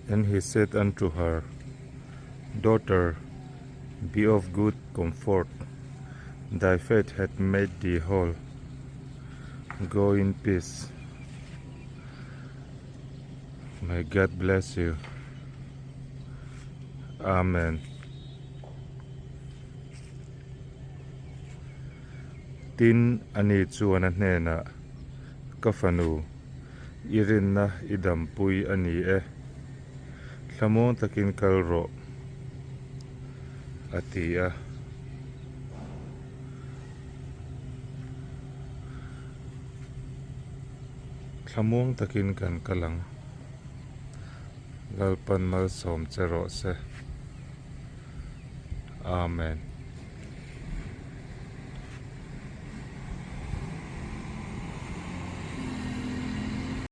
And he said unto her, Daughter, be of good comfort, thy faith hath made thee whole, go in peace. May God bless you. Amen. Tin, ani chuan a hnenah, Ka fanu, i rinna i dampui a ni e. Thlamuang takin kal rawh, a ti a. Thlamuang takin kan kal ang. Lalpan malsawm che rawh se. Amen.